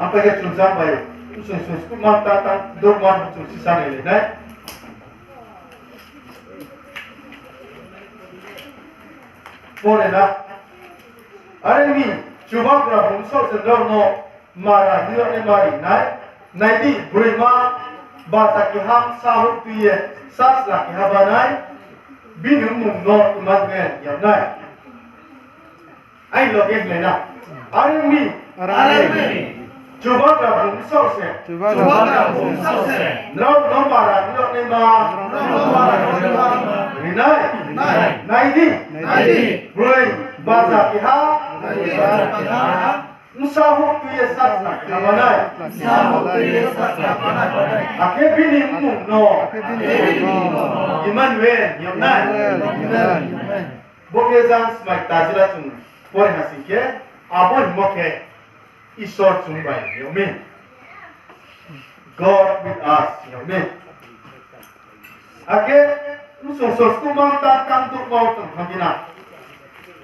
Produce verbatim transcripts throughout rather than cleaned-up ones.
Ang pai khe chung jang bai, chung chung skuh man ta tang, dor man chung sisa nai lai nai. Pore na. Are mi, Chubagra bung saoh se nrao no mara hing yag nai mari nai. Nai di, broima bacha keha sa houh tui ye, sachla keha banai, bini mmung no Emmanuel yag nai. Ai loge hlai na. Are mi. Are mi. Chubagra bung saoh se. Chubagra bung saoh se. Nrao no mara hing yag naima. Nrao no mara hing yag naima. Ri nai. Nai. Nai di. Nai di. Broi bacha keha. Broi bacha keha. Bsa houh tui ye sachla keha banai. Bsa houh tui ye sachla keha banai. Akhe bini mmung no. Akhe bini mmung no. Emmanuel yag nai. Emmanuel yag nai. Bo khe jang smai tajila chung pore ha sing khe, abo hingmo khe Isor chung bai yag mi. God with us yag mi. Akhe bsung sosku mang ta tang tuh mau tong thang khe na.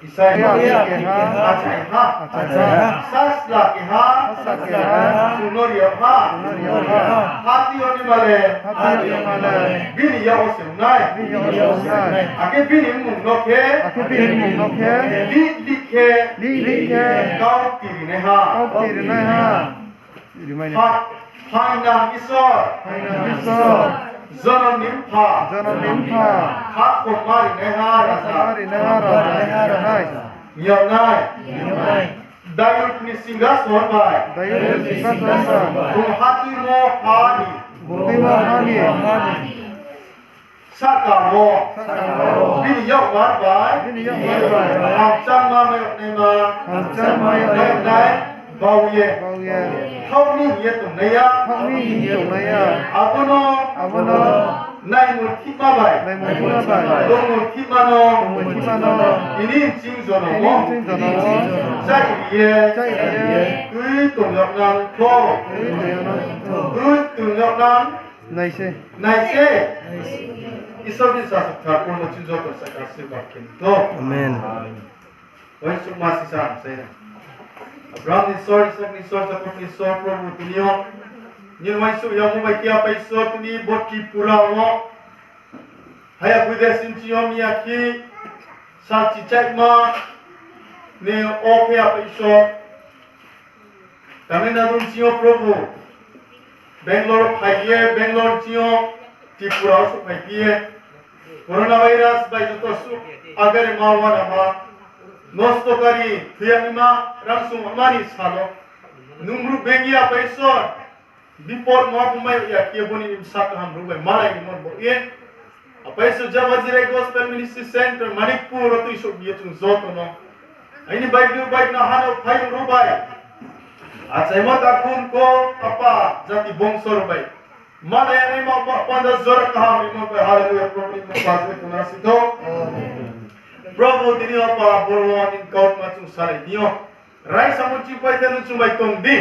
Isaiah. Isaiah keha. Achai ha. Achai ha. Sachla keha. Sachla keha. Chung no ri yag ha. Chung no ri yag ha. Hati yo ni male. Hati yo ni male. Bini yak wo se ong nai. Bini yak wo se ong nai. Akhe bini mmung no khe. Akhe bini mmung no khe. Lih lih khe. Lih lih khe. Kau tirinaiha. Kau tirinaiha. Pha-, phainang Isor. Phainang Isor. Jonom ni mpha. Jonom ni mpha. Khakhoma rinaiha raja. Khakhoma rinaiha raja. Yag nai. Yag nai. Dayud ni singhason bai. Dayud ni singhason bai. Bung hatuimo ha ni. Bung hatuimo ha ni. Sahka wo. Sahka wo. Bini yakmar bai. Bini yakmar bai. Hamchangma mai yag naima. Hamchangma mai yag nai. Bau ye. Bau ye. Thaoh ni hing ye tongnai ya. Thaoh ni hing ye tongnai ya. Abo no. Abo no. Naimul thihma bai. Naimul thihma bai. Tongmul thihma no. Tongmul thihma no. Bini bsing jonom wo. Bini bsing jonom wo. Chai ri ye. Chai ri ye. Tui tong yag nang tho. Tui tong yag nang tho. Tui tong yag nang. Nai se. Nai se. Isor ni sasok thar purmo chini joto saka sirba khe tho. Amen. Uaingsouhma sisa ang sai na. Abraham ni Isor, Isak ni Isor, Jakob ni Isor, Probhu tini yo nini uaingsouh yagmo bai khe Apa Isor tini bo Tripura wo haya khuide sinchi yo miya khe salchi chaihma ni o khe Apa Isor Tamil Nadu ni sing yo Probhu, Bangalore phai ye, Bangalore ni sing yo Tripura wo souhphai phi ye, coronavirus bai joto suh agare ma wanama, nosto kari, thoi yag naima, rangsung mani sal wo, nung brouh beng ye Apa Isor, bipod ma bo mai ya khe bo nini bsa kaham brouh bai malai ni mon bo ye, Apa Isor Jamajirai Gospel Ministry Centre, Manikpur wo tuisouh bi ye chung joto no. Aini bai bru bai na hano phai bru bai. Achaimo takhum ko apa jati bongso rao bai. Malai ya naima ba panda jora kaham ni mon bai hallelujah Probhu ni mon bai tong na si tho. Probhu tini apa boro ni kautma chung salai di yo. Raisa mo chingpai tei nung chungbai tong di.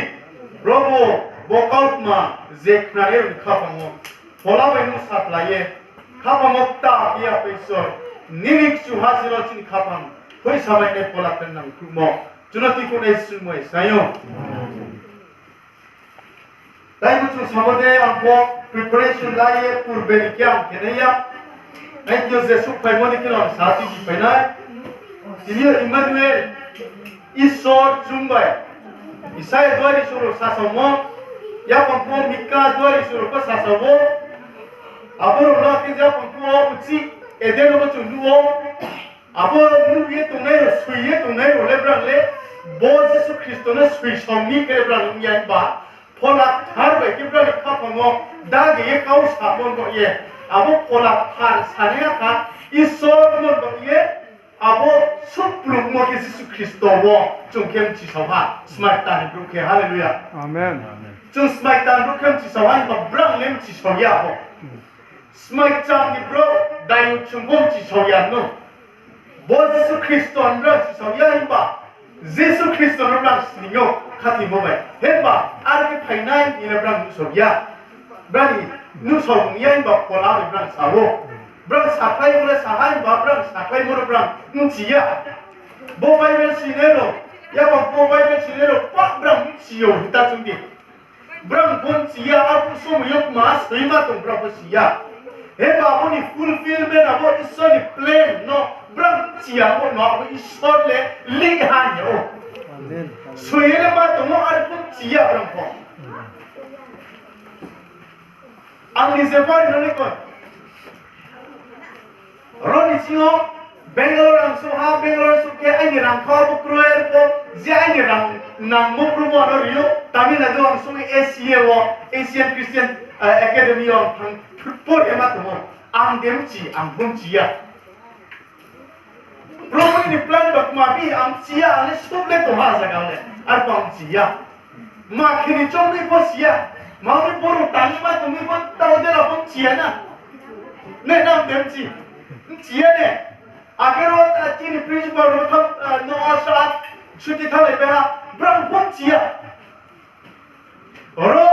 Probhu, bo kautma je khnanai rao ni khaphang wo phola bai nung saplai ye, khaphang wo kta khe ya Apa Isor, nini kchuha jila chini khaphang hoihsamai nai phola khe nang khruhmo chung no tikhouhnai sumai sai ou. Tai bo chung samo de ang pho preparation lai ye purbe ni khe ang khe nai ya. Aini yo je souhphaimo ni khe no ang sa tui phai nai. Tini yo Emmanuel, Isor chung bai. Isaiah duari suro sasaomo, yaphang pho Mika duari suro pho sasao ou. Abo rao no khe yaphang pho uchih Eden wo chung nuh ou. Abo nuh ye tongnai rao, soi ye tongnai rao le brang le, bo Jisu Khristo no soisao mi khe le brang ong ya himba, Phola Kthar bai khe brang ni khaphang wo dage ye kau samo no ye, abo Phola Kthar sanai ya kha, Isor no ye, abo suhplungmo khe Jisu Khristo wo chung khe mchisao ha, smai kta ni brouh khe, hallelujah. Amen. Chung smai kta ni brouh khe mchisao ha, himba brang le mchisao ya bo. Smai kcham ni brouh, dayud chung bo mchisao ya no. Bo Jisu Khristo no brang chisao ya himba, Jisu Khristo no brang sning yo khathoimo bai. Himba, are khe phainai hing ye brang nuhsao ya. Brang ni nuhsao ya himba Phola bai brang sa ou. Brang sakhlaimo le sa ha himba, brang sakhlaimo no brang mchi ya. Bo Bible sinai rao, Yabang pho Bible sinai rao pah brang bchi yo hing ta chung di. Brang pho bchi ya, arphuh somoi yo kma soima tong brang pho si ya. Himba abo ni fulfillment abo Isor ni plan no brang bchi ya, abo no abo Isor le lih ha hing ou. Soi ye le ma tong ou, arphuh bchi ya brang pho. Ang ni je bari no le kon. Ro ni sing yo Bangalore ang suh ha, Bangalore suh khe aini rang kha bo kroi pho, je aini rang nangmo kroi bo no ri ou, Tamil Nadu ang suh A C A wo, Asian Christian, eh, Academy yo ang thang por ye ma tong ou. Ang de bchi, ang pho bchi ya. Probu ni plan ba kma bi ang bchi ya, ang le suh le tong ha zaga le, arphuh ang bchi ya. Ma khe ni chong ni pho si ya. Ma ni boro tang ni ma tong ni pho tao de la pho bchi ya na. Ne nam de bchi. Bchi ya ne. Akhe ro ta chini principal ro tham, ah, no asa chuti thalai pai ha. Brang pho bchi ya. Oro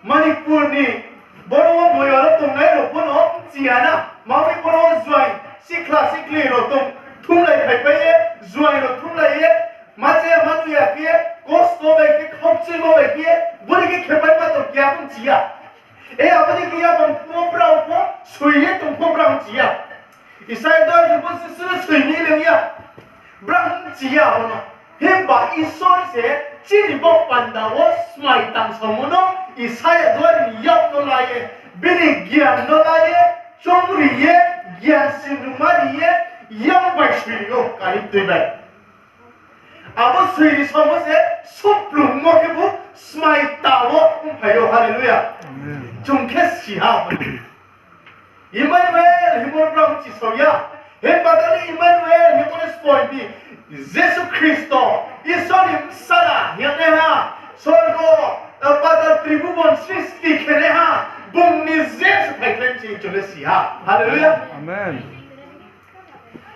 Manipur ni boro wo moyol wo tongnai rao pho no bchi ya na. Ma mi boro wo juaing sikhla sikhli rao tong thumlai phaipai ye, juaing rao thumlai ye, ma che ma nuh ya khe, kosto bai khe, khaukchimo bai khe, bori khe khepai ma tong khe abo bchi ya. E abo ni khe ya bang pho brao pho soi ye tong pho brao bchi ya. Isaiah dua ni pho Jisu no soi ni leing ya. Brang bchi ya abo no. Himba Isor se chini baoh panda wo smai tang saomo no Isaiah duari ni yak no la ye, bini gian no la ye, choungri ye, gian sinrungma ri ye, yak bai soi ri ou, kari tui bai. Abo soi ri saomo se suhplungmo khebu smai ta wo ongphai ou, hallelujah. Chung khe si ha. Emmanuel hingmo no brao bchi sao ya. Himba tale Emmanuel hingmo no spoi di. Jisu Khristo, Isor ni bsala hing ye naiha, sorgo, patal tribubon sristi khe naiha, bung ni je se phaikhlai mi se chung le si ha. Hallelujah.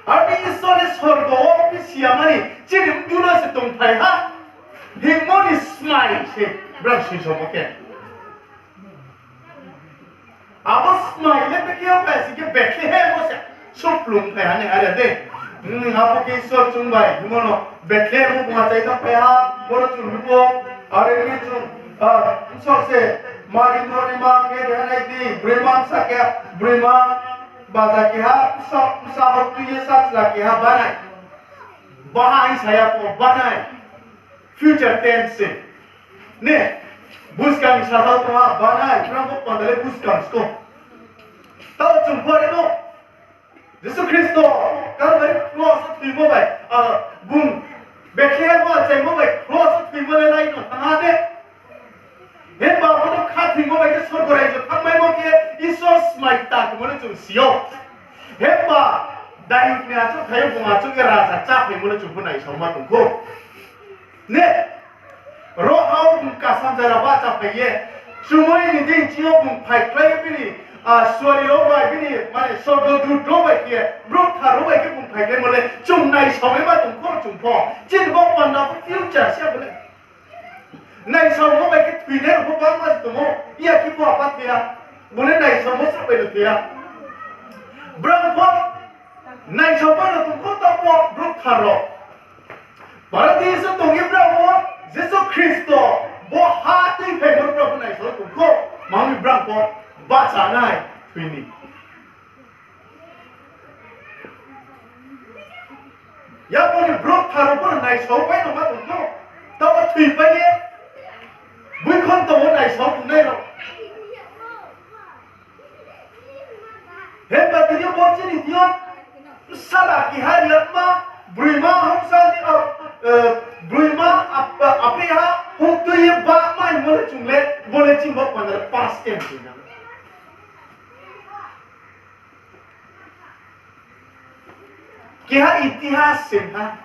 Aro ni Isor le sorgo wo bisi ya mani chini mdu no se tongphai ha hingmo ni smai se brao soi saomo khe. Abo smai le bekhe yo bai si khe Bethlehem wo se suhplung phai ha ni are de. Abo khe Isor chung bai hingmo no Bethlehem wo bung achai tang phai ha, boro chung nuh ou, are ni chung, bsao se, Mari no ni ma khe de ha nai di, broima bsa khe, broima baja keha, bsa, bsa hor tui ye sachla keha banai. Baha hing sa ya pho banai. Future tense se. Ne, buskang ni sathao tong ha, banai, brao bo panda le buskang sko. Tao chung pore no. Jisu Khristo, Kalvari kros wo thoimo bai, bung Bethlehem wo achaimo bai kros wo thoimo le lai no thanng ha de. Himba bo no khathoimo bai khe sorgo raijo thanngmaimo khe Isor smai ta khemo le chung si ou. Himba Dayud ni achouhthai yo bung achouh ye raja chá phaimo le chung pho naisaoma tong khou. Ne, ro ha wo bung kasam jara bahcha phai ye, chumui ni deing ching yo bung phaikhlai bini, suari rao bai bini, mane sorgo dut rao bai khe, brouh kthar rao bai khe bung phaikhlaimo le chung naisaonaima tong khou chung pho. Chini bo panda pho future se bo le. Naisaomo bai khe thoinai rao pho bangma se tong ou, iya khe pho apa thoi ya. Bo le naisaomo sroh bai no thoi ya. Brao pho naisaopai no tong khou, taoh pho brouh kthar rao. Paradise wo tong ye brao pho Jisu Khristo bo ha tuiphaimo no brao pho naisao tong khou, ma mi brao pho bahcha nai thoi ni. Yabo ni brouh kthar rao pho no naisaopai no ma tong khou, taoh wo thoipai ye, boikhon tong wo naisao tongnai rao. Himba tini yo bo chini thing yo, bsala keha ri ya ma, broima houhsa ni, broima apa, apeiha houhtui ye bamai mo le chung le, bo le chini bo panda le past tense se na. Keha itihas se ha.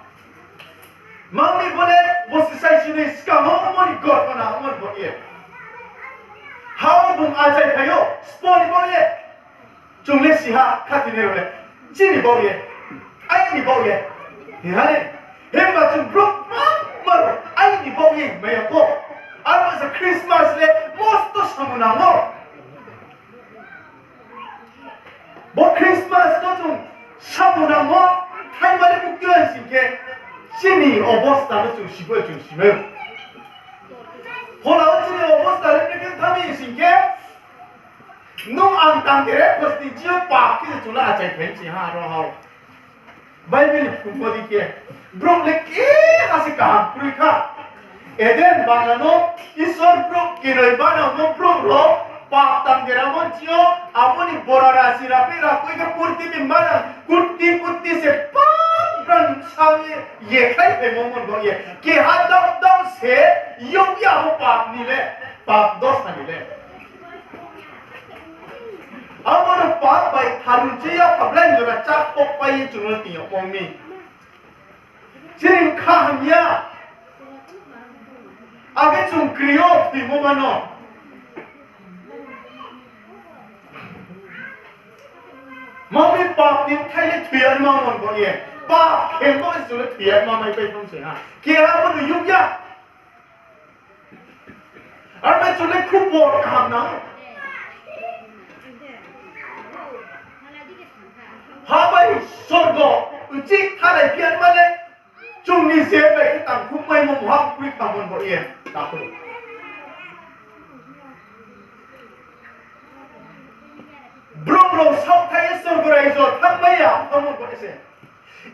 Ma mi bo le bo se saisi ni skang wo omo ni ghotona omo ni baoh ye. Ha wo bung achaiphai ou, sbo ni baoh ye. Chung le si ha, khathoinai rao le. Chini baoh ye. Aini baoh ye. Hing ha le. Himba chung brouh bangma rao aini baoh ye hingmai ya pho. Abo se Christmas le mosto samung nang ou. Bo Christmas no chung samung nang ou, thaima le bukti ya sing khe. Chini obostha no chung sibo, chung simai ou. Phola wo chini obostha le brekhe thanng mi sing khe, nung ang tang khe re khosni chini yo pap khe se chung le achai phai mi se ha ro ha. Bible ni phrungmo di khe, brouh le keha se kaham kroi kha. Eden bagan no Isor brouh kenoi banangmo brouh rao pap tang deramo chini yo, abo ni bora rasi rapi rakoi khe purthimbi manang kuti kuti se pap brang sa ye, ye khlai phaimo mon bo ye. Keha dao dao se yong ya abo pap ni le, pap dosa ni le. Abo no pap bai tharun se ya phablai jora chá khokpai ye chung no tini yo ong mi. Chini kha hamya. Akhe chung kri yo thoimo ma no. Mami pap ni bthai le thoi ya ma mon bo ye. Pap khemo se chung le thoi ya ma mai pai phong se ha. Keha bo no yong ya. Arphuh chung le khupor kaham nang. Ha bai sorgo uchih thalai phi ya ma le, chung ni je bai khe tang khummaimo muha kroi kha mon bo ye. Takhu. Brouh rao saohthaih ye sorgo raijo thanngmai ya, thanngmo bo se.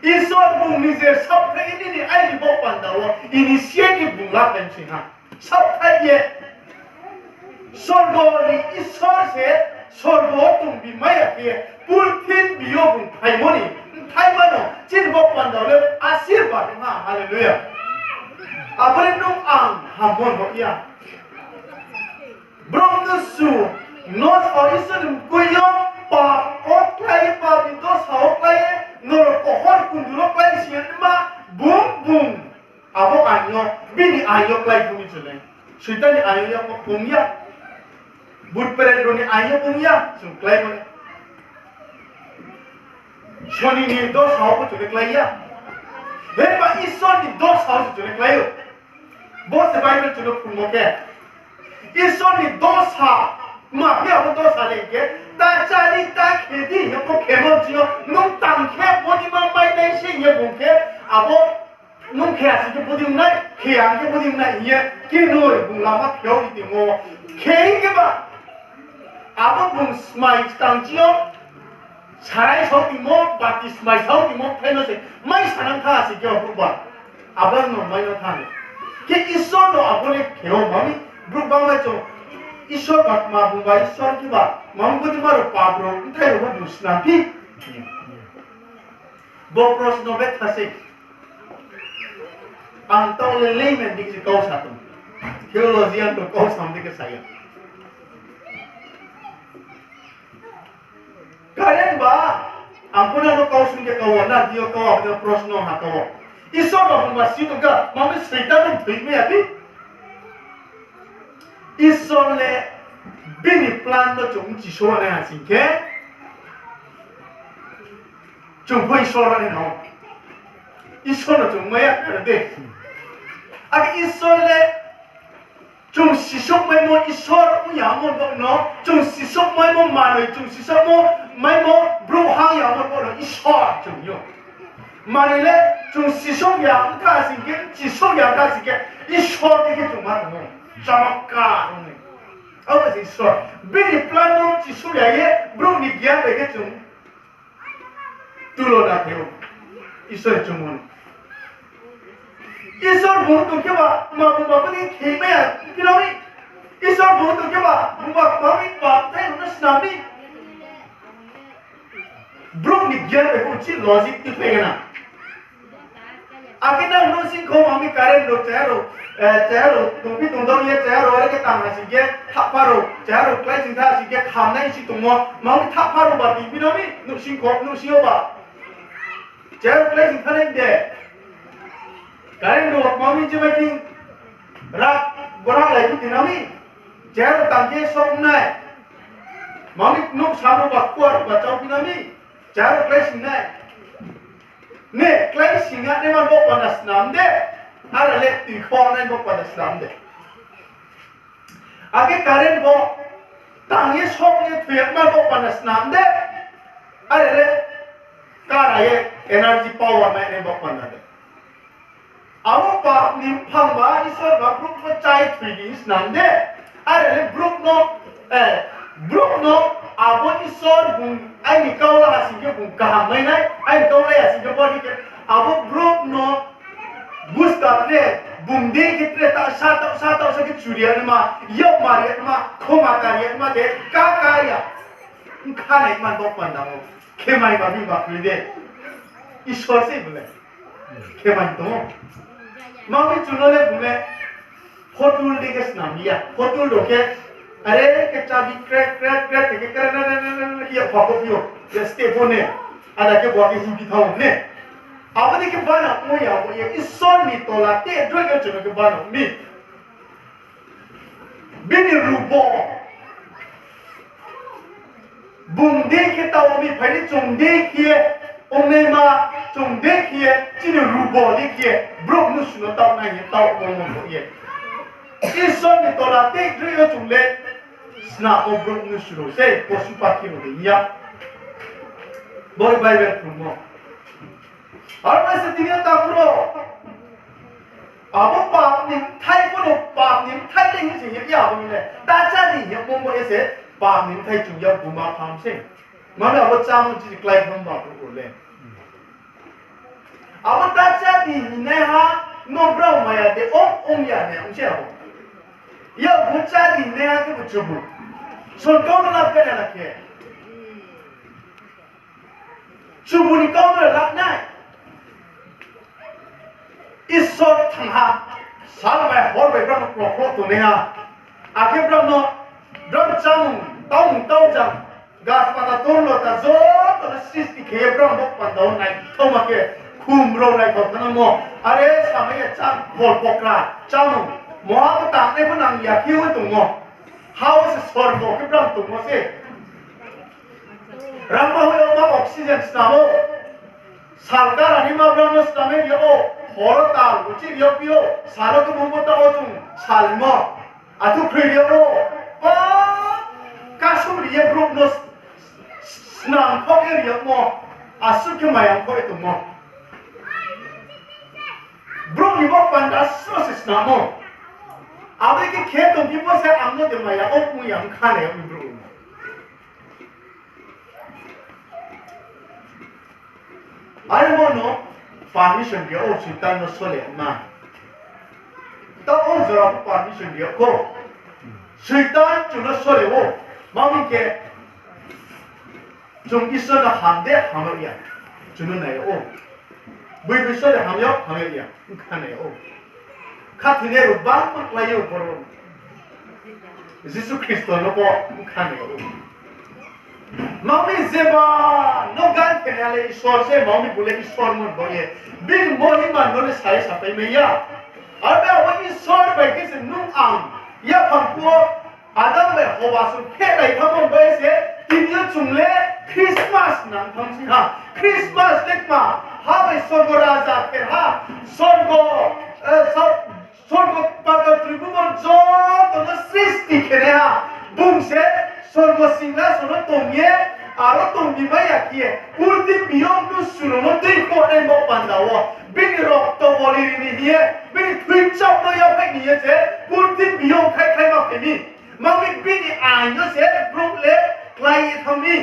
Isor bung ni je saohthaih ye nini aini baoh panda wo initiative bung la phai mi se ha. Saohthaih ye. Sorgo ni Isor se sorgo wo tongbi mai ya khe, purthimbi yo bung phaimo ni bthaima no chini baoh panda wo le asirbad ong ha. Hallelujah. Abo le nung ang hammo no ya. Brouh no su, no sa Isor ni mkoih yo, pap wo klái ye, pap ni dosa wo klái ye, norok kohor kundu wo klái si ya ma, bung bung. Abo aing yo, bini aing yo klái phu mi chung le. Soitan ni aing yo ya pho pung ya. Bhut pret rao ni aing yo pung ya, chung klái pho. Soni ni dosa wo pho chung le klái ya. Himba Isor ni dosa wo se chung le klái ou. Bo se Bible chung no phrungmo khe. Isor ni dosa, ma khe abo dosa le khe, ta chá di, ta khe di, hing ye pho khemo chini yo, nung tang khe bo ni ma mai nai se hing ye bung khe, abo nung khe ya sing khe bodei ong nai, khe ya hing khe bodei ong nai hing ye, kenoi bung lama khe ou ni tongmo. Khe hing khe ba, abo bung smai skang chini yo, sarai sao tongmo, bati smai sao tongmo bthai no se mai sanang tha sing khe o brouh ba. Abo no mai no thanng. Khe Isor no abo le khe ou ma mi, brouh bangma chung Isor ba tma bung ba Isor khe ba, ma ong bodei ma rao pap rao bthai rao pho bung snam phi. Bo prosno betha se. Ang taoh le layman dei khe se kau sa tong. Theologian rao kau sa dei khe sa ya. Current ba, ang pho nang no kau sung khe kau wo, na di yo kau, abo ni prosno ha kau wo. Isor ba bung ba si tong kha, ma mi Soitan no thoimai ya di. Isor le bini plan no chung bchi só nai ha sing khe, chung pho Isor nai no. Isor no chung maya kha de. Akhe Isor le chung sisouhmaimo Isor ong ya mo bo no, chung sisouhmaimo manoi, chung sisouhmo maimo brouh hang ya mo bo no Isor chung yo. Manoi le chung sisouh ya ong kha sing khe, sisouh ya ong kha sing khe, Isor dei khe chung ma tong ou. Chamatkar ong ou. Abo se Isor. Bini plan no sisouh ya ye, brouh ni gian bai khe chung tulona khe ou. Isor chung mo no. Isor bung tong khe ba, ma bung ba bini khe mai ya, phi no mi. Isor bung tong khe ba, bung ba ma mi ba, thai no snam mi. Brouh ni gian bai uchih logic ti phai gana. Akhe nang nouhsing kho ma mi current rao, chaya rao, eh, chaya rao, tongphi tongdao ye, chaya rao, are khe tang ha sing khe, thahpha rao, chaya rao, klái sing tha sing khe, khamnai si tongmo, ma mi thahpha rao ba, tongphi no mi, nouhsing kho, nouhsing yo ba. Chaya rao, klái sing thanai de. Current rao, ma mi je bai thing, rak, borak lai phi tong na mi. Chaya rao tang khe sok nai. Ma mi nouh sam rao ba, kuar rao ba, chau phi na mi. Chaya rao, klái sing nai. Ne, klái sing ya nai ma bo panda snam de. Are le tui kho nai bo panda snam de. Akhe current bo tang ye sok ye thoi ya ma bo panda snam de. Are le kara ye energy power nai nai bo panda de. Abo pap ni mphang ba Isor ba brouh no chái thoi di snam de. Are le brouh no, eh, brouh no abo Isor bung aini kau la ha sing khe bung kaham mai nai, aini kau la ya sing khe bo ni khe abo brouh no buskang le bung dei khe tre ta sa ta sa ta sa khe churi ya ma, yak mari ya ma, khoma kari ya ma de, ka ka ya. Bkha nai man bo panda o. Khemai ba bini ba kri de. Isor se bole. Khemai tong o. Mami chuno le bung le. Hotul de khe snam ya. Hotul do khe. Are khe chabi krek, krek, krek, khe krek, krek, krek, krek, ya pha ko pio. Ya step ne. Ada khe bo khe huki thao ne. Abo de khe bana mo ya, bo ye Isor ni tola te droi khe chuno khe bana mi. Bini rubo. Bung dei khe tao mi phai ni chung dei khe, ongnaima chung dei khe, chini rubo dei khe, brouh mnusu no tao nai ye, tao mong mong ye. Isor ni tola te droi yo chung le, sna o brouh mnusu rao se, posu pakhi rao de ya. Boi Bible phrungmo. Aro bai se tini yo ta phuro. Abo pap ni bthai pho no pap ni bthai le hing se hing ya abo ni le. Ta chá di hing ya mo mo ye se pap ni bthai chung ya buma phang se. Mami abo chámo chini klái phang ba phu le. Abo ta chá di hingnaiha no brao maya de ong ong ya ne ong se abo. Ya bo chá di hingnaiha khe bo chubu. Sorkar no lap khe na khe. Chubu ni kau no lap nai. Isor thang ha, sal bai hor bai brao no krokhro tongnai ha. Akhe brao no, brao chámung, taumung, taujang, gas pata, tor lota, joto no sristi khe ye brao no bo panda wo naithaoma khe, khum rao naithao thanngmo. Are samai ya chá, phol phokra, chámung, moha bo tangnai pho nang ya khe ye tongmo. Ha wo se sorgo khe brao tongmo se. Rangma hoih yo ma oxygen snam ou. Sal kara ni ma brao no snam ye ri ou. Hor wo tal uchih ri ou phi ou. Sal wo khe bung bo ta wo chung salmo. Athu khroi ri ou. Pa kasum ri ye brouh no snam kho ye ri ou mo. Asuh khe maya kho ye tongmo. Brouh ni bo panda sro se snam ou. Abo khe khe tong phi pho se ang no de maya ou, mui ang kha nai ou brouh. Are mo no permission ri ou Soitan no sole ma. Ta o jora pho permission ri ou kho. Soitan chung no sole ou. Ma mi khe chung Isor no ham de ham ya. Chung no nai ou. Bui bui sole ham ya, ham ya. Kha nai ou. Khathoinai rao bangma klái ou boro. Jisu Khristo no bo kha nai ou. Mami jeba no gan khe nai le Isor se, mami bo le Isor mon bo ye. Bini mohima no le sa ye sapai mai ya. Aro abo Isor bai khe se nung ang yaphang phuh wo Adam bai Hoba sung khe lai thangmo bai se, tini yo chung le Christmas nang thang si ha. Christmas le kma, ha bai sorgo raja khe ha, sorgo, eh, sa-, sorgo patal tribumon joto no sristi khe nai ha. Bung se sorgo singhason no tong ye, aro tong di mai ya khe ye, purthimbi yo mnusu rao no tui kho nai bo panda wo. Bini rokto boli ri ni hing ye, bini thui chap no yaphai ni ye se, purthimbi yo khaikhlai ma phai mi. Ma mi bini ain no se brouh le klái ye thanng mi.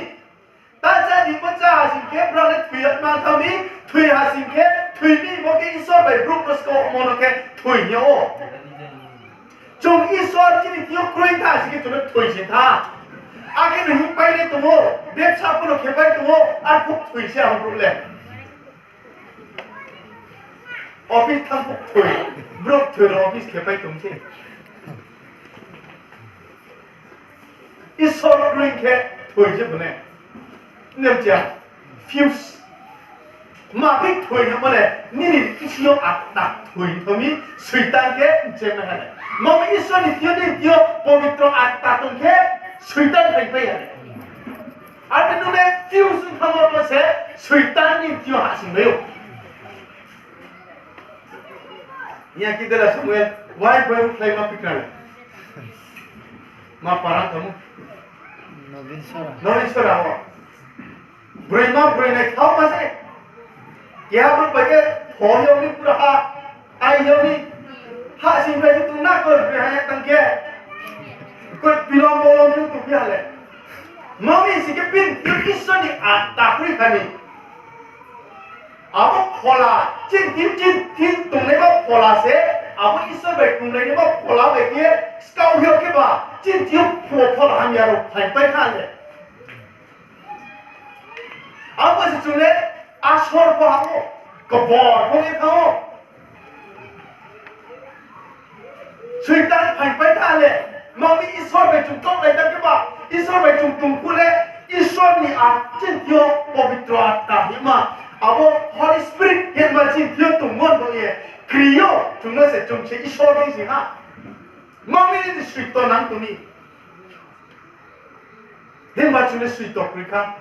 Ta chá di bo chá ha sing khe brao le thoi ya ma thanng mi, thoi ha sing khe thoi mi bo khe Isor bai brouh no skamo no khe thoi ya ou. Chung Isor chini thing yo kroi tha sing khe chung no thoi se tha. Akhe no hingpai le tong ou, bebsa pho no khepai tong ou, arphuh thoi se abo brouh le. Office thanng phuh thoi, brouh thoi rao office khepai tong se. Isor kroi khe thoi se bo ne. Nremchia, fuse. Ma phi thoi hingmo le, nini bsing yo atma thoi thanng mi, Soitan khe nchemai ha le. Ma mi Isor ni thing yo, nini thing yo pobitro atma tong khe, Soitan phaipai ya le. Are nung le fuse thanngmo se, Soitan ni thing yo hahsoing mai ou. Iya khe dera Samuel, wai bai khlai ma phikra le. Ma para tamo. Nobin Sora. Nobin Sora o. Broi ma broi nai thao ma se. Keha brouh bai khe, pho yo ni pura ha. Ai yoni, ha sing bai tu na koi bai ha ya tang khe. Koi pilom bolom tu tu ya le. Mami si khe pin, Isor ni ata kri kha ni. Abo phola, chinthi, chinthi tongnai ba phola se, abo Isor bai tongnai ba phola bai khe, skau yo khe ba, chinthi yo pho-, phola hamya rao phai pai kha le. Abo se chung le asor pho hamo, kobor pho le thang ou. Soitan phai pai tha le, mami Isor bai chung tong lai tang khe ba, Isor bai chung tong phuh le, Isor ni a chinthi yo pobitro atma hima, abo Holy Spirit hima chinthi yo tongmo no ye, kri yo chung no se chung se Isor ni si ha. Mami ni soitan nang tong ni. Himba chung le soitan kri kha.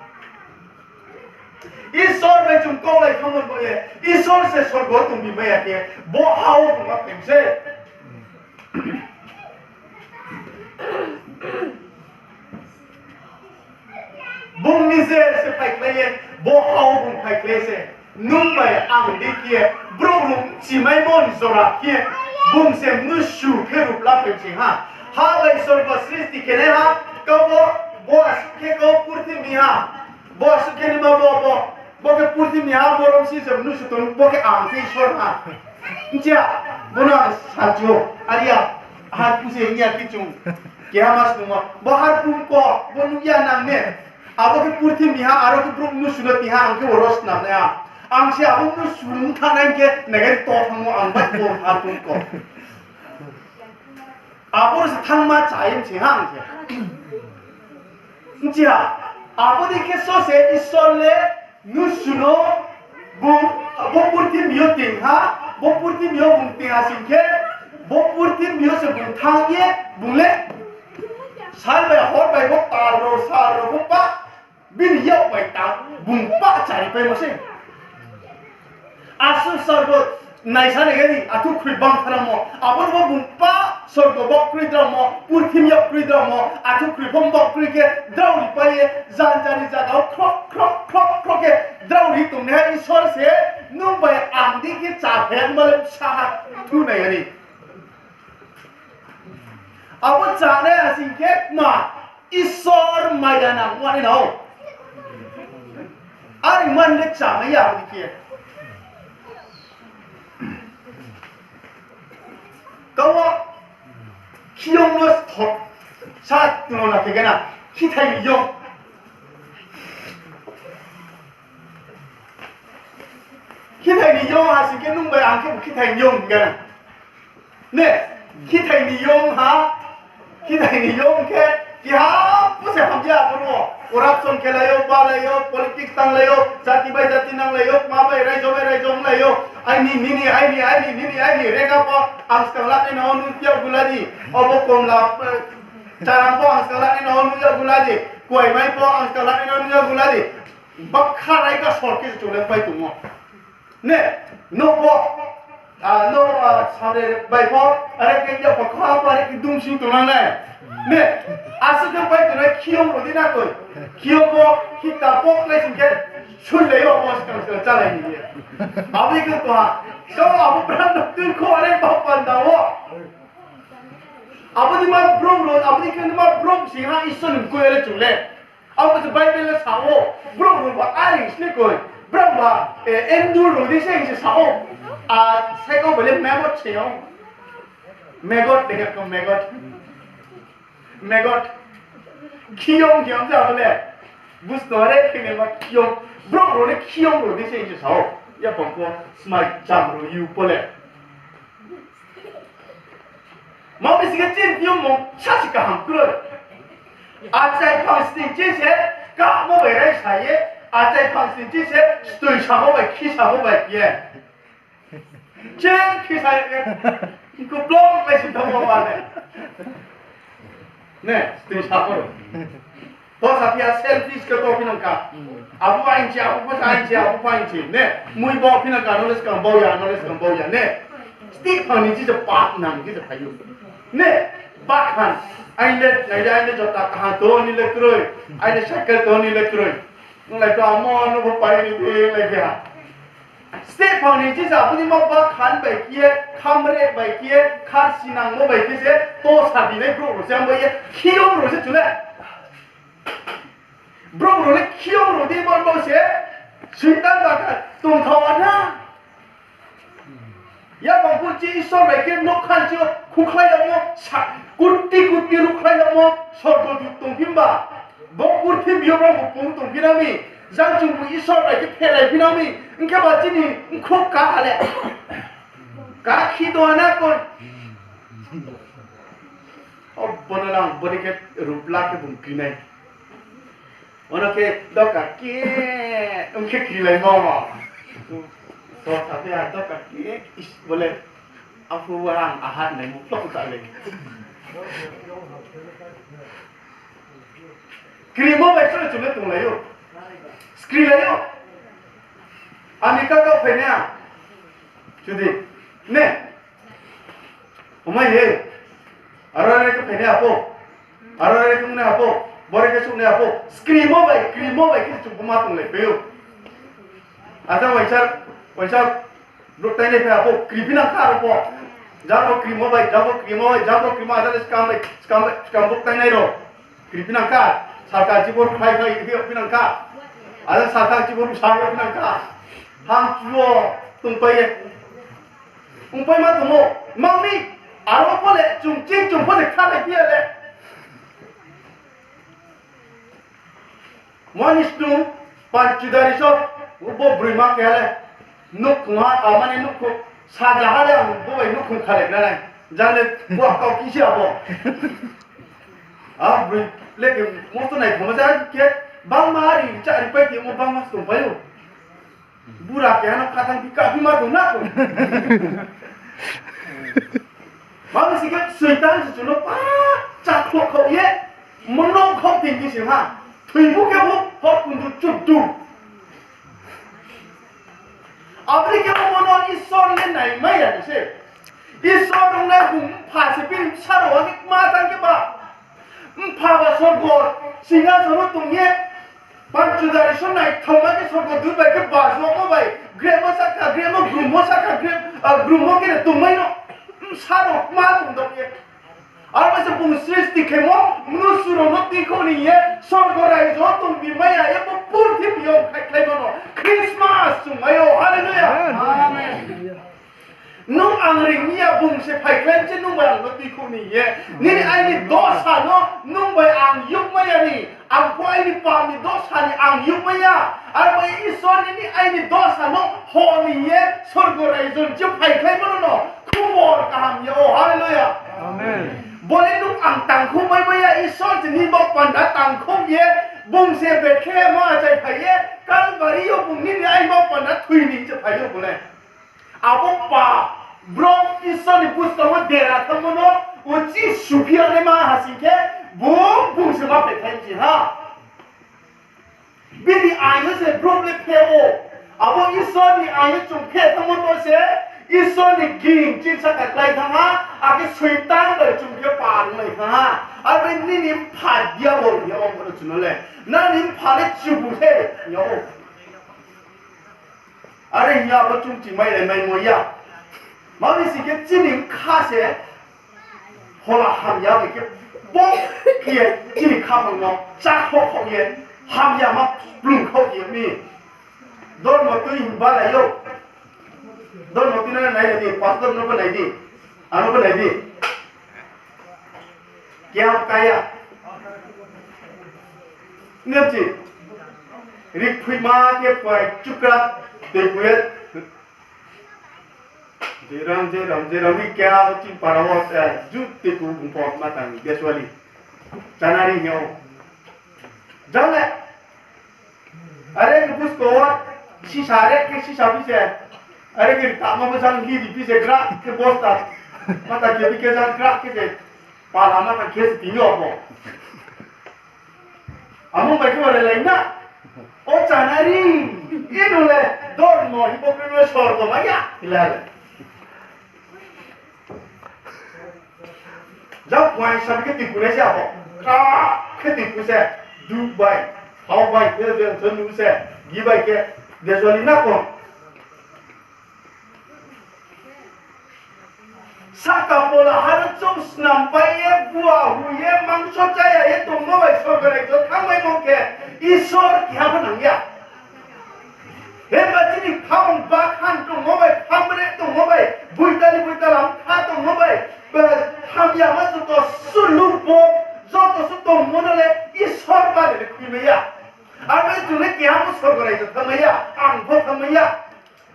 Isor bai chung kau lai thangmo bo ye, Isor se sorgo tong bi mai ya khe, bo ha wo tong ma phai se. Bung ni je se phaikhlai ye, bo ha wo bung phaikhlai se. Nung bai ang di khe, brouh rung chimaimo ni jora khe, bung se mnusu khe ruh la phai se ha. Ha bai sorgo srishti khe nai ha, kau bo, bo asuh khe kau purthimbi ha. Bo asuh khe nima bo, bo, bo khe purthimbi ha, bo rom si se mnusu tong, bo khe ang khe Isor ha. Nchia, bo no ang sachu, aria, har puse nya khe chung. Keha mas nungmo, bo har pum ko, bo nung ya nang ne. Abo khe purthimbi ha, aro khe brouh mnusu no ti ha, ang khe bo ros nam nai ha. Ang se abo mnusu no thanai khe, nagari to thangmo ang bai bo har pum ko. Abo se thangma chai se ha ang se. Nchia, abo dei khe so se Isor le mnusu no bung, bo purthimbi yo ting ha, bo purthimbi yo bung ting ha sing khe, bo purthimbi yo se bung thang ye, bung le sal bai hor bai bo tal rao sal rao bo pa, bini yak bai ta, bung pa chari paimo se. Asuh sorgo naisa nai gani, athu khroi bang tharamo. Abo no bo bung pa sorgo bo kroi dramo, purthimbi yo kroi dramo, athu khroi bang bo kroi khe, drao ri pai ye, janjani zaga wo khrok, khrok, khrok, khrok khe, drao ri tongnaiha Isor se, nung bai ang di khe cha phe ma le saha thu nai gani. Abo chanai asing khe ma Isor maya nang wanai nao. Are man le chamai ya abo dei khe. Kau wo khiyong no thok sa tong na khe gana. Khithai ni yong. Khithai ni yong ha sing khe nung bai ang khe bo khithai ni yong gana. Ne, khithai ni yong ha, khithai ni yong khe, keha pho se hamya abo no. Corruption khe lai ou, ba lai ou, politics tang lai ou, jati bai jati nang lai ou, ma bai raijo bai raijo ong lai ou. Aini, nini, aini, aini, nini, aini, rega pho, ang skang lanai no nung yag gu la di. Obo komla, eh, charang pho ang skang lanai no nung yag gu la di. Kuai mai pho ang skang lanai no nung yag gu la di. Bakha rai ka sor khe se chung le pai tongmo. Ne, no bo, ah, no, ah, sare bai pho, are khe ya pho kha pho, are khe dum sing tong nai. Ne, asuh khe pai tongnai khiyong rao di na koi. Khiyong bo, khita pok lai sing khe, sui lai yo, bo skang skang chálai ni ye. Abo dei khe to ha. So, abo brang no tui kho, are bo panda wo. Abo dei ma brouh rao, abo dei khe ma brouh sing ha Isor ni mkoih le chung le. Abo se Bible le sa ou, brouh rao ba are sini koi, brouh ba, eh, endur rao di se hing se sa ou. A, sai kau bai le maggot se ou. Maggot, dei khe kau maggot. Maggot. Khiyong, khiyong se abo le. Busto re, khini ma khiyong. Brouh rao le khiyong rao di se hing se sa ou. Ya pho pho, smai cham rao yu pho le. Ma bisi khe chini thing yo mungsa se kaham kroi. Achai phang sning chi se, kahmo bai raisa ye, achai phang sning chi se, stoi samo bai, khi samo bai ye. Chi khi sa ye, kublong bai sing thanngmo ba le. Ne, stoi samo. Bo sa phi ya selfish khe to phi nang kha. Abo aing chi, abo pho sa aing chi, abo pho aing chi. Ne, mui bo phi nang kha, knowledge kang bau ya, knowledge kang bau ya. Ne, stick phang ni chi se pap nang chi se phai ou. Ne, bakhan, aini le, nai le aini le jota kaham tong ni le kroi, aini le cycle tong ni le kroi. Nung lai to amo no bo pai ni de lai kha. Steh phang ni chisa abo ni ma ba khan bai khe ye, khamre bai khe ye, kharsinangmo bai khe se, to sabinai brouh rao se, abo ye, khiyong rao se chule. Brouh rao le khiyong rao di, bo, bo se, Soitan ba kha, tongthao a na. Yaphang phuh chi Isor bai khe nougkha chi yo khukhlai yagmo, sa-, koti koti ruhkhlai yagmo, sorgo dut tongphi ba. Bo purthimbi yo brao bu pung tongphi nang mi, jang chungbu Isor bai khe phelai phi nang mi, hing khe ba chini bkhrouh ka ha le. Ka khi tong ha na kon. O, bo no lang, bo ni khe rupla khe bung kri nai. Ono khe doka khe, ong khe krilaimo. So, sa phi ha doka khe, is, bole, aphuh wo ang ahat naimo phlok ta le. Krimo bai chole chole tonglai ou. Skrilai ou. Ami ka kau phainai a. Judi, ne? Omai he. Aro re khe phainai apho. Aro re khe ongnai apho. Bore khe suhnai apho. Skrimo bai, krimo bai khe chung pho ma tonglai pai ou. Acha waisa, waisa brouh tainai phai apho, kriphi nang kha aro pho. Jang bo krimo bai, jang bo krimo bai, jang bo krimo, acha le skam bai, skam bai, skam brouh tainai rao. Kriphi nang kha, salka chibo khlai khlai khe phi nang kha. Acha salka chibo sa phi nang kha. Hang chuo tongpai ye. Ongpai ma tongmo, mang mi, aro pho le, chung ching chung pho le kha le phi ya le. Mani snu, Panchudari so, bo broima keha le, nouhkhong ha, a mane nouhkhong, saja ha le ang bo bai nouhkhong khalai gra nai. Jang le, bo kau kisi abo. A broi le khe mosto nai thoma ja khe, bangma ri, chari pai khe mo bangma tongpai ou. Bura keha no khathang phi kaphi ma tong na tong. Mami si khe Soitan se chung no pa chakhloh khaoh ye, mono khaoh tong di se ha. Thoibu khe bo hor kundu chukdu. Abo ni khe bo mono Isor le naimai ya ni se. Isor nongnai bung mpha se bini bsa rao ha khe kma tang khe ba. Mpha ba sorgo singhason wo tong ye, Panchudari so naithaoma khe sorgo dut bai khe bajmo bai, grepmo sahka, grepmo grummo sahka, grep, a, grummo khe tongmai no, bsa rao kma tong dok ye. Aro bai se bung srishti khemo, mnusu rao no tuikhouh ni ye, sorgo raijo wo tongbi mai ya ye, bo purthimbi yo khaikhlaimo no Christmas chungmai ou. Hallelujah. Amen. Nung ang ring mi ya, bung se phaikhlai mi se nung bai ang no tuikhouh ni ye. Nini aini dosa no nung bai ang yugmai ya ni, ang pho aini pap ni dosa ni ang yugmai ya. Aro bai Isor nini aini dosa no ho ni ye sorgo raijo ni ching phaikhlaimo no no khubor kaham ya ou. Hallelujah. Amen. Bo le nung ang tangkhouh mai mai ya, Isor se nini baoh panda tangkhouh ye, bung se Bethlehem wo achai phai ye, Kalvari yo bung nini aini baoh panda thoi ni se phai ou bo le. Abo pap, brouh Isor ni buskang wo dera thanngmo no uchih suphi yag naima ha sing khe, bung, bung se ma phaikhlai mi se ha. Bini aing yo se brouh le phe ou. Abo Isor ni aing yo chung phe thanngmo no se, Isor ni ging chini sahka klái thanng ha, akhe Soitan bai chung khe pal onglai thanng ha. Abo nini mpha Diabol hing ye ong bo no chung no le. Nini mpha le chubu se hing ye ou. Are hing ye abo chung chingmai lai maimo ya. Mami sing khe chini bkha se phola hamya bai khe bo khe chini khaphang no chakhoh khaoh ye, hamya ma splung khaoh ye mi. Dormo tui hing balai ou. Dormo tui no nai di, pastor no bo nai di. Ano bo nai di. Keha kaya. Nemchi. Rikphuima khe pai chukra, tei phuye. Jeram, jeram, jeram, ri keha bo chini para wo, eh, jut tei phu bung pho ma tang, Deswali. Chanari hing ou. Jang le. Are khe busko wo, sisa are khe sisa phi se. Are khe tama bo jang hi di phi se gra khe bosta. Mata khe bi khe jang gra khe se. Pala mata khe se tini yo bo. Amung bai khe ba relai na. O chanari. Ino le dormo hypocrite le sorgo ma ya. Ila le. Jang puai sabi khe tiku nai se abo. Kra khe tiku se. Duk bai. Hao bai khe je se nu se. Gi bai khe. Deswali na kon. Saka pola ha no chung snam pai ye, bua hu ye, mangso chaya ye tongmo bai sorgo raijo thanngmaimo khe Isor keha pho nang ya. Himba chini khamung bakhan tongmo bai, khamre tongmo bai, boitali boitala kha tongmo bai, ba, hamyama joto sulu bo, joto su tongmo no le Isor bade le khuimai ya. Aro chung le keha pho sorgo raijo thanngmai ya, ang pho thanngmai ya.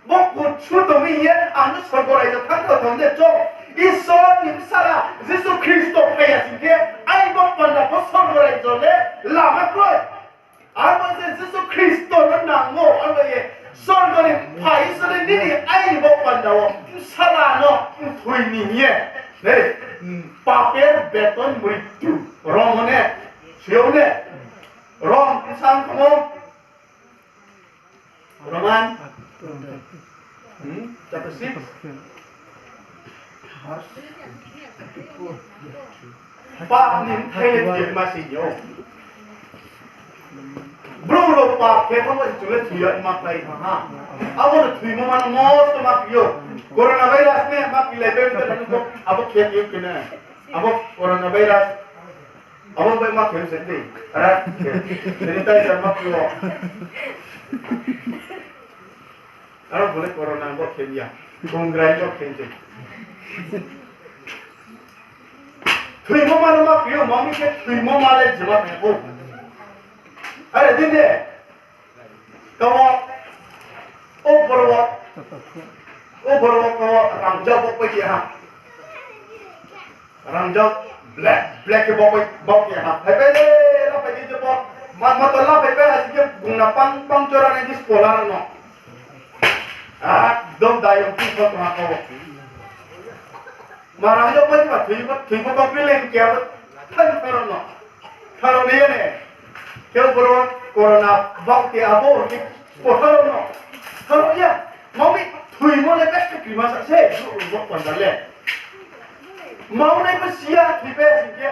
Bo kuchu tongmi ye, ang no sorgo raijo thanng thao thang de chong. Isor ni bsala Jisu Khristo phai ya sing khe, aini bo panda pho sorgo raijo le lama kroi. Abo se Jisu Khristo no nangmo, abo ye sorgo ni Mpha Isor le nini aini bo panda wo bsala no mthoi ni hing ye. Nei, papor beton mrityu. Rom ne, sio ne. Rom bsang kamo. Roman, hmm, chapter six. Pap ni bthai le thoi ma se yo. Brouh rao pap khe thanngmo se chung le thoi ya ma khlai thanng ha. Abo no thoimo ma no mosto ma kri yo. Coronavirus ne ma kri lai bai ta no abo khe khe khe ne. Abo coronavirus. Abo bai ma khe se de. Ara khe. Sanitizer ma kri yo. Aro bo le corona bo khe ya. Kongrai bo khe se. Thoimo ma no ma kri yo, ma mi khe thoimo ma le jema khe bo. Are din de. Kawo, o boro wo, o boro wo kawo rangjak bo pai di ha. Rangjak black, black khe bo pai, bo khe ha. Phai pai le, la pai di je bo. Ma, ma to la pai pai ha si je gungna pang, pang chora nai di spola no. Ekdom dayong tu pho tong ha kawo. Marang yo bai ba thoi ba, thoi ba ba kri leng khe abo thang tharo no. Tharo ne ya ne. Khe boro corona bak khe abo ni ko tharo no. Tharo ya. Mami thoimo le best kri ma sa se, bo panda le. Maunai bo siya thoi be sing khe.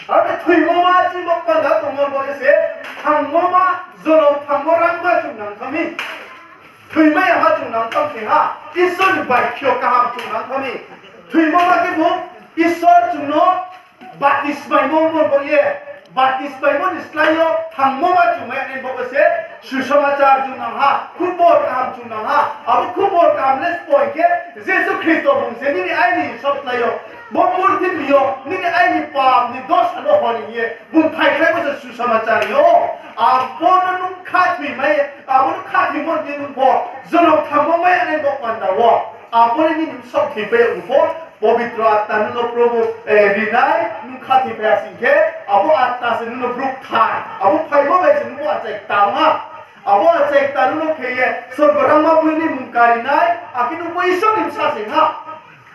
Abo thoimo ma chini bo panda tongmo bo se, thangmo ma, jonom thangmo rangma chung nang thami. Thoimai ya ma chung nang thang se ha, Isor ni bai khe kaham chung nang thami. Thoimo ma khe bo, Isor chung no batismaimo mo bo ye, batismaimo ni slái yo thangmo ma chung mai nai bo se, susamachar chung nang ha, khubor kaham chung nang ha, abo khubor kaham le spoi khe, Jisu Khristo bung se nini aini sop slái yo, bo purthimbi yo, nini aini pap ni dosa no hor ye, bung phaikhlai bo se susamachar yo. Abo no nung khathoimai, abo no khathoimo ni nung pho, jonom thangmo mai nai bo panda wo. Abo ni nini sop thoi pai ya pho, pobitro atma nung no Probu, eh, rinai, nung khathoi pai ya sing khe, abo atma se nung no brouh thai, abo phaimo bai se nung bo achai tang ha. Abo achai tang nung no khe ye, sorgo rangma boi ni mung karinai, akhe nung bo Isor ni bsa se ha.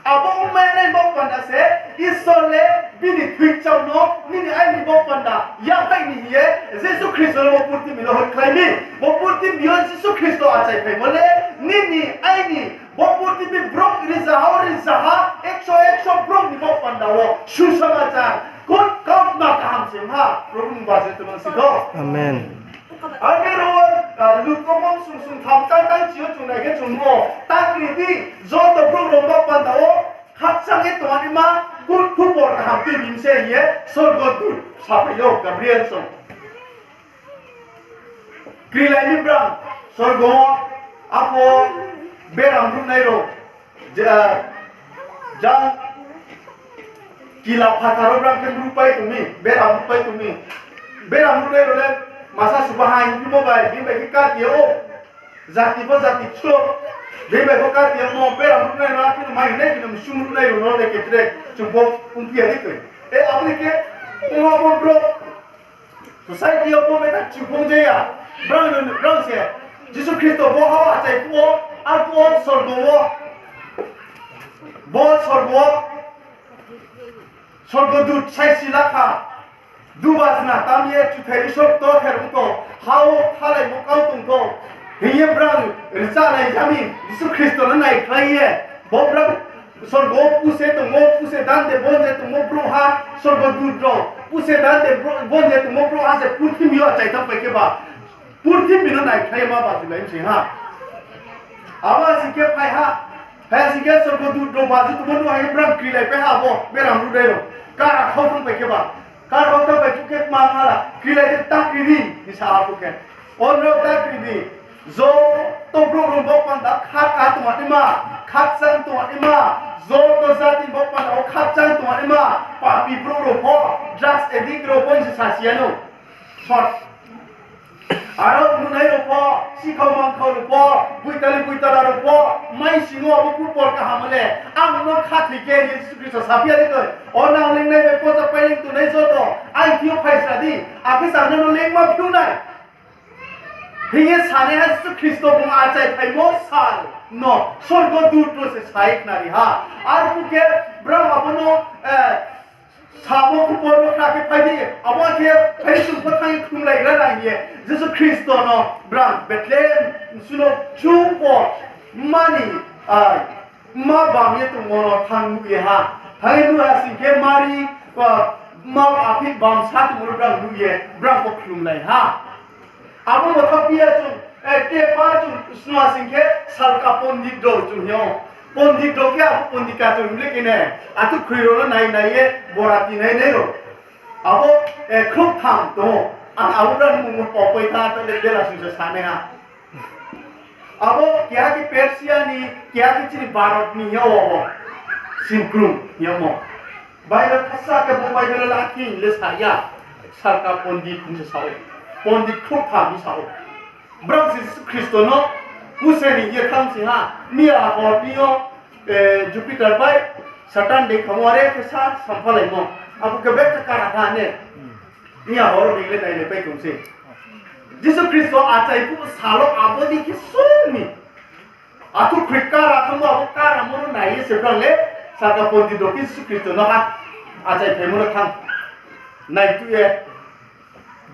Abo ongmai nai bo panda se, Isor le bini thoichao no, nini aini bo panda, yaphai ni hing ye, Jisu Khristo no bo purthimbi no hoihkhlai mi. Bo purthimbi yo Jisu Khristo achai phaimo le, nini aini, bo purthimbi brouh rizaha wo rizaha, ekso ekso brouh ni bo panda wo, susamachar, good kautma kaham se ha, Probu ni baje tongma si do. Amen. Ani ro, ah, Luk bung sung sung tham tang tang chi yo chung nai khe chung nuh ou. Ta kri di, joto brouh rao bo panda wo, khakchang ye tongnaima, good khubor kaham tui bini se hing ye, sorgo dut saphai ou, Gabriel song. Krilai mi brang, sorgo wo, abo beram ruhnai rao, je, jang kila phathar wo brang khe ruhpai tong mi, beram ruhpai tong mi. Beram ruhnai rao le masa suba ha hingphimo bai, bini bai khe kati ya ou. Jati pho jati kcho. Bini bai pho kati ya mo, beram ruhnai rao, akhe no mai hinai khe no msung ruhnai rao no le khe tre, chung pho ongphi ya ni koi. E, abo ni khe, ongma bo brouh. Society yo bo meta chupung je ya. Brang no, brang se. Jisu Khristo bo ha wo achai phuh wo, arphuh wo sorgo wo. Bo sorgo wo. Sorgo dut saisi la kha. Duba jna tam ye chuthai Isor ktor khe rung tong. Ha wo thalaimo kau tong tong. Hing ye brang rchanai jami Jisu Khristo no naikhlai ye. Bo brang sorgo wo puse tongmo, puse dan de bon je tongmo brouhha, sorgo dut rao, puse dan de bro-, bon je tongmo brouhha se purthimbi yo achai thanngpai khe ba, purthimbi no naikhlai ma ba tulai msing ha. Abo sing khe phai ha, Hai sing khe sorgo dut rao baji tongmo nuh hai khe brang krilaipai ha abo beram ruhnai rao. Kara khau thanngpai khe ba. Kara khau thanngpai phuh khe kma hala, krilai khe ta kri di, hing sa ha phuh khe. Oro ta kri di. Joto brouh rao bo panda khaka tongnaima, khakchang tongnaima, joto jati bo panda wo khakchang tongnaima, papi brouh rao pho, drugs addict rao pho hing se sasi ya nou. Sot. Aro nunai rao pho, sikhau mangkhau rao pho, boitali boitala rao pho, mai sing ou abo kupor kaham le, ang no khathoi khe, Jisu Khristo saphi ya de koi, o nang lengnai bai pocha pai leng tongnai joto, aini thing yo phaisa di, akhe sa no no lengma phiu nai. Hing ye sanaiha Jisu Khristo bung achaiphaimo sal no sorgo dut rao se sa ye khnari ha. Arphuh khe brao abo no, eh, samo kupor no khna khe phai di, abo khe phai di chung pho thanng ye khlumlaigra na hing ye Jisu Khristo no brang Bethlehem bsung no chung pho mani, ah, ma bam ye tongmo no thanng nuh ye ha. Thanng ye nuh ha sing khe Mari, ah, ma aphi bamsa tongmo no brang nuh ye brang pho khlumlai ha. Abo motha phi ya chung, eh, te pa chung snu ha sing khe salka pondit rao chung hing ou. Pondit rao khe abo pondika chung hing le khe ne, athuh khroi rao no nai nai ye, borati nai nai rao. Abo, eh, khrouhtham tong ou. Ang abo brang ni mmung no paupoi tha, ta le bela sung se sanaiha. Abo keha khe Persia ni, keha khe chini Bharot ni hing yag ou abo. Singkrung hing yagmo. Bible khasa khe bo Bible la khe hing le sa ya. Salka pondit hing se sa ou. Pondit khrouhtham hing sa ou. Brao se Jisu Khristo no puse ni ye thanng si ha. Miya hor ni yo, eh, Jupiter bai Satan dei khamo are khe sa samphalaimo. Abo khe bek khe kara tha ne. Miya hor ni le nailaipai tong se. Jisu Khristo achai phuh sal wo abo dei khe sung ni. Athuh khroi kara thanngmo abo karamo no nai ye se brao le, salka pondit rao khe Jisu Khristo no ha, achaiphaimo no thanng. Naituh ye,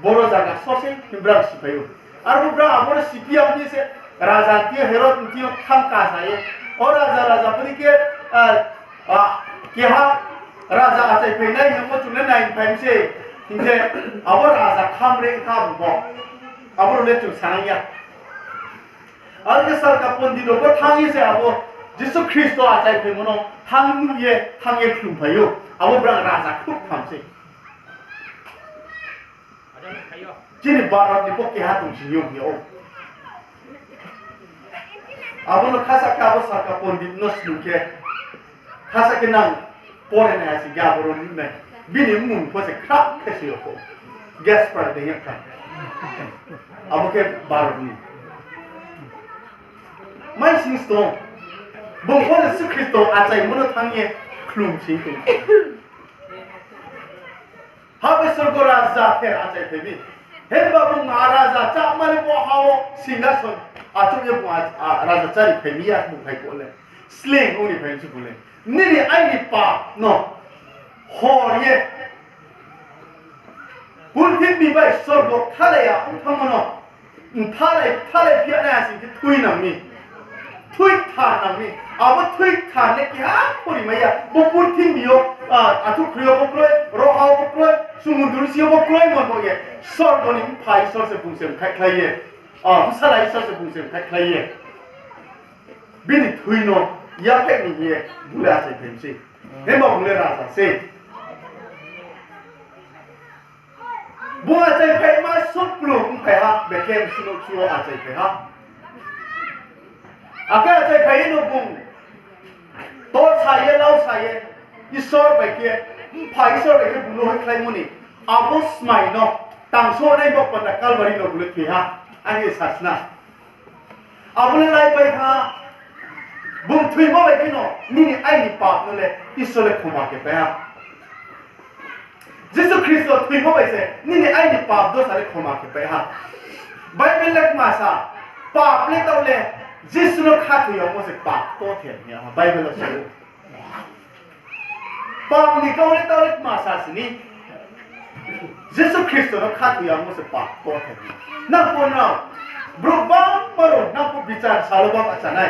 boro zaga só se hing brao siphai ou. Arphuh brao abo no siphi ya ni se, raja thing yo Herod thing yo thanng kasa ye. O raja, raja pho ni khe, ah, ah, keha raja achaiphainai hingmo chung le naiphai mi se, hing khe abo raja khamre kha bo. Abo rao le chung sanang ya. Are khe salka pondit rao pho thanng ye se abo Jisu Khristo achaiphaimo no thanng nuh ye, thanng ye khlumphai ou. Abo brao raja khrouhtham se. Chini Bharot ni pho keha tong sing ou hing yag ou. Abo no khasa khe abo salka pondit no snung khe, khasa khe nang pore nai ha sing khe abo rao nuh nai. Bini mmung pho se khra khe se yag pho. Gaspar dei yag kha. Abo khe Bharot ni. Mai sing stong. Bung pho Jisu Khristo achaimo no thanng ye khlum sing tong. Habo sorgo raja ther achaiphai mi. Himba bung a raja chámani bo ha wo singhason achouh ye bung a, a, raja chári phai mi ya bung hai pho le. Sleing ong ni phai mi se bung le. Nini aini pap no hor ye purthimbi bai sorgo kthalai ya ong thanngmo no, kthalai, kthalai phi ya nai ha sing khe thui nang mi. Thui kthar nang mi. Abo thui kthar le keha pho ri mai ya. Bo purthimbi yo, ah, athuh khroi yo bo kroi, roha wo bo kroi, sumundru si yo bo kroimo no ye, sorgo ni Mpha Isor se bung se mkhaihkhlai ye. Ah, Bsala Isor se bung se mkhaihkhlai ye. Bini thui no yaphaih ni hing ye bung le achaiphai mi sei. Himba bung le raja sei. Bung achaiphaima suklu ongphai ha, Bethlehem bsung no kchu wo achaiphai ha. Akhe achaiphai ye no bung tor sa ye, lau sa ye, Isor bai khe, Mpha Isor bai khe bung no hoihkhlaimo ni, abo smai no tangsohnai bo panda Kalvari no bung le thoi ha, ang ye sasna. Abo le laipai ha, bung thoimo bai khe no nini aini pap no le Isor le khoma khe pai ha. Jisu Khristo thoimo bai se nini aini pap dosa le khoma khe pai ha. Bible le kma sa, pap le taoh le Jisu no khathoi yagmo se pap kother hing ye Bible le sa ou. Pap ni kau le taoh le kma sa sini, Jisu Khristo no khathoi yagmo se pap kother. Nang pho nrao, brouh bangma rao nang pho bichar sal wo ma bahcha nai.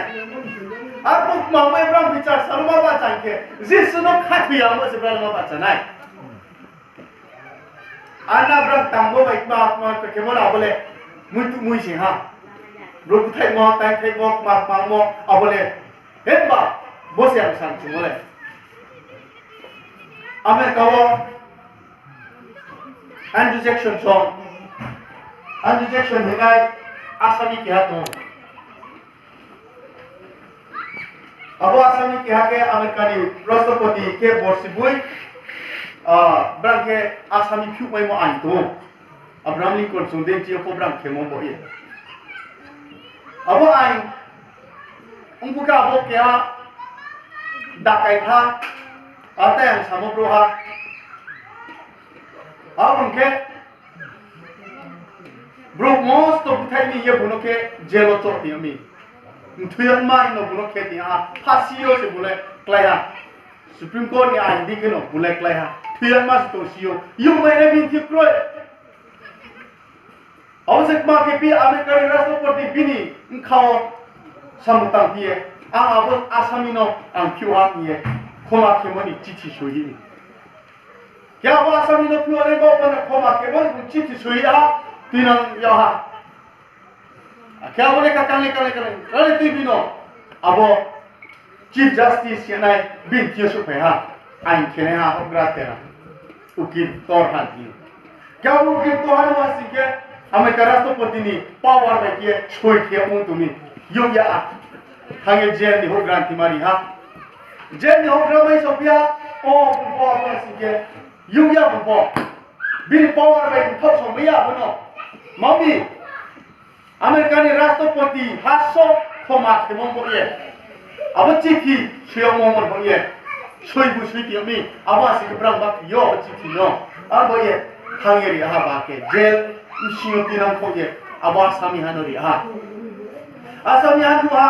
Arphuh kma bai brao bichar sal wo ma bahcha khe, Jisu no khathoi yagmo se brao le ma bahcha nai. Ana brao tangmo bai kma kma khemo le abo le muitu mui se ha. Brouh búthaihmo, taingthaihmo, kma kma mo abo le Himba bo se ang sa chung le. America wo Andrew Jackson song, Andrew Jackson hingnai asami keha tong. Abo asami keha khe America ni rashtrapati khe borsi boi, brang khe asami phiouhmaimo aing tong ou. Abraham Lincoln chung dei chi yo pho brang khemo bo ye. Abo aing ongphuh khe abo keha dakai ha, atai ang samo brouhha. Abo ong khe brouh mosto búthaih mi ye bung no khe jail wo choh tong mi. Mthoi yagma hing no bung no khe tong ha, phasi yo se bung le klái ha. Supreme Court ni aing di khe no bung le klái ha. Thoi yagma se tongsi ou. Yongmai nai bini thing kroi. Abo se kma khe phi America ni rashtrapati bini bkha wo samung tang phi ye, ang abo asami no ang phiouh ha hing ye khoma khemo ni chithi soi ye. Khe abo asami no phiouh nai baoh panda khoma khemo ni bung chithi soi ye ha, tuinang yag ha. Akhe abo le ka kang le kang le kang le tuibi no abo Chief Justice ye nai bini thing yo souhphai ha, aing khenaiha houhgra tera, ukil tor ha hing. Khe abo ukil tor ha no ma sing khe America rashtrapati ni power bai khe soi khe ong tong mi, youh ya, thanng ye jail ni houhgra ni thing ma ri ha. Jail ni houhgra mai sophi ha, o bung pho abo sing khe, youh ya bung pho. Bini power bai bung thaoh somai ya abo no. Ma mi, America ni rashtrapati haso khoma khemo bo ye, abo chithi soi yagmo bo ye, soi bu soi tong mi, abo asi khe brang ba yo abo chithi no, abo ye thanng ye ri ha ba khe jail bsing yo tuinang kho ye, abo asami ha no ri ha. Asami ha nuh ha,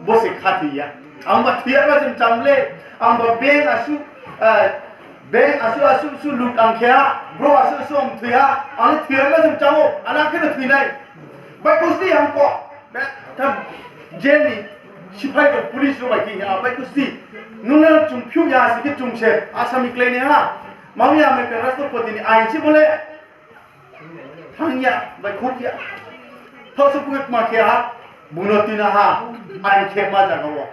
bo se khathoi ya. Angba thoi yama se mcham le, angba bank asuh, bank asuh asuh asuh loot ang khe ha, brouh asuh asuh ang thoi ha, ang le thoi yama se mcham ou, ang akhe no thoi nai. Baihkhouhsdi ang pho, jail ni siphai rao police rao bai khe ha, baihkhouhsdi. Nung le chung phiouh ya sing khe chung se asami klái nai ha. Ma mi America rashtrapati ni aing se bo le thanng ya, baihkhouh ya. Thaoh se phu khe kma khe ha, bung no tuina ha, aing khe ma zaga wo.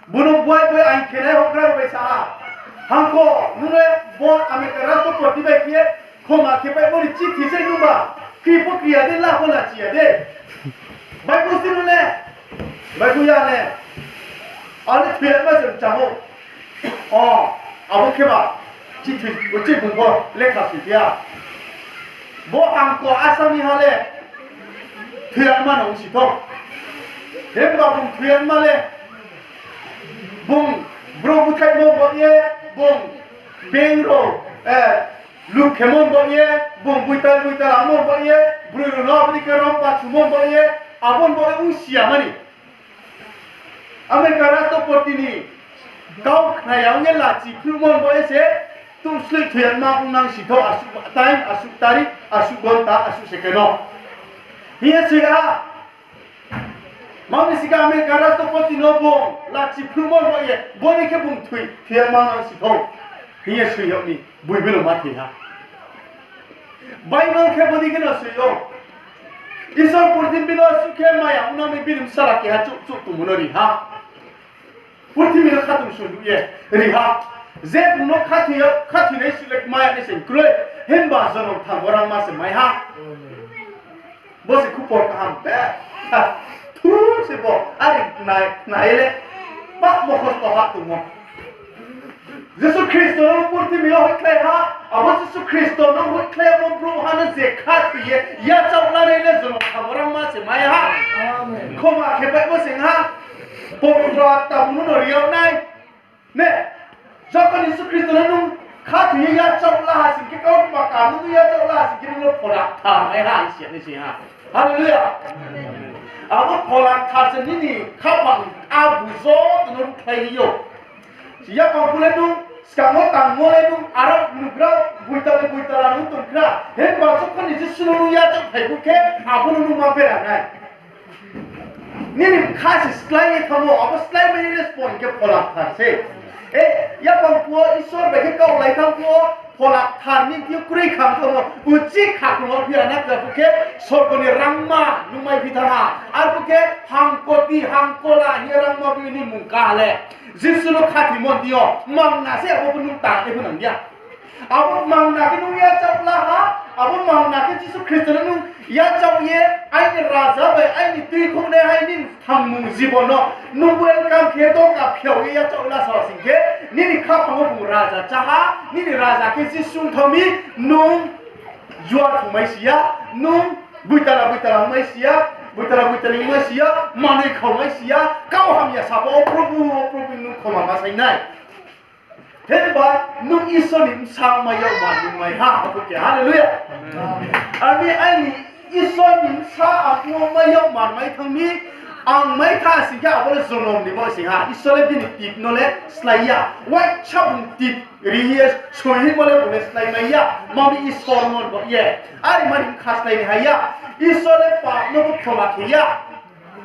Bung no buai buai aing khenai houhgra rao bai sa ha, hangkho, nung le bo America rashtrapati bai khe khoma khe pai bo ni chithi se nungba, kri pho kri ya de, la pho lachi ya de. Baihkhouhsdi nung le, baihkhouh ya le. Ang le thoi yama se mcham ou. O, abo kheba, uchih bung pho lekha soi phi ya. Bo ang ko asami ha le thoi yama no ongsi thou. Himba bung thoi yama le, bung brouh búthaihmo bo ye, bung bank rao loot khemo bo ye, bung boital boital amo bo ye, broi rao no abo dei khe rom pachumo bo ye, abo bo ye ongsi ya mani. America rashtrapati ni kau khna ya ong ye lachi phnuhmo bo ye se, tuh sleih thoi yama ongnang si thou, asuh time, asuh tarik, asuh gonta, asuh second no hing ye soi ha. Ma mi sing khe America rashtrapati no bung lachi phnuhmo bo ye, bo ni khe bung thoi, thoi yama ongnang si thou hing ye soi yag ni, boi bino ma thoi ha. Bible khe bo dei khe no soi ou. Isor purthimbi no suh khe maya ongnang mi bini bsala keha chouh chouh tongmo no ri ha. Purthimbi no khatungsung ye ri ha. Je bung no khathoi, khathoinai suh le maya nai se kroi, himba jonom thang wo rangma se mai ha. Bo se khupor kaham betha. Thu se bo, are nai, nai le, ba mokhosto ha tongmo. Jisu Khristo no purthimbi yo hoihkhlai ha, abo Jisu Khristo no hoihkhlai abo brouhha no je khathoi ye, yachaoh lanai le jonom thang wo rangma se mai ha. Khoma khe baihmo se ong ha. Pobitro Atma bung no ri yag nai. Ne, jokhon Jisu Khristo no nung khathoi ye yachaoh la ha sing khe, kautma kaham no nung yachaoh la ha sing khe, nung no Phola Kthar mai ha, hing si ya nai se ha. Hallelujah. Abo Phola Kthar se nini khaphang abu joto no ruhkhlai ou. Yaphang phu le nung, skang wo tangmo le nung, aro nugra, boitali boitala nung tongkhna. Himba jokhon ni Jisu no nung yachaoh phai phu khe, abo no nung ma bera nai. Nini bkha se slái ye thanng ou, abo slái mai nai le spon khe Phola Kthar se. E, yaphang phu wo Isor bai khe kaohlai thanng phu wo, Phola Kthar ni thing yo kroi kha thanng ou, uchih kha tong ou, phi ya na khe, arphuh khe sorgo ni rangma nung mai phi thanng ha. Arphuh khe hangkoti, hangkola hing ye rangma bini mung ka le. Jisu no khathimo ni thing yo mangna se abo pho nung tang ye pho nang ya. Abo mangna khe nung yachaoh la ha, abo mangna khe Jisu Khristo no nung yachaoh ye, aini raja bai aini tuikhouhnai hai nini thangmung jibon no nung welcome khe doka phiao ye yachaoh la sa sing khe, nini khaphang wo bung raja chá ha, nini raja khe Jisu ong thanng mi, nung juar thongmai si ya, nung boitala boitala ongmai si ya, boitala boitala ongmai si ya, manoi khaumai si ya, kau hamya saba, O Probhu, O Probhu, nung khoma ma sai nai. Himba nung Isor ni bsa ongmai yagma nung mai ha, abo khe, hallelujah. Ami aini Isor ni bsa ang ongmai yagma mai thanng mi, ang mai tha sing khe abo le jonom ni bo sing ha. Isor le bini tip no le slái ya. Waisa bung tip ri ye soi hingmo le bung le slái mai ya. Mami Isor no bo ye. Are mani bkha slái ni hai ya. Isor le pap no bo khoma khe ya.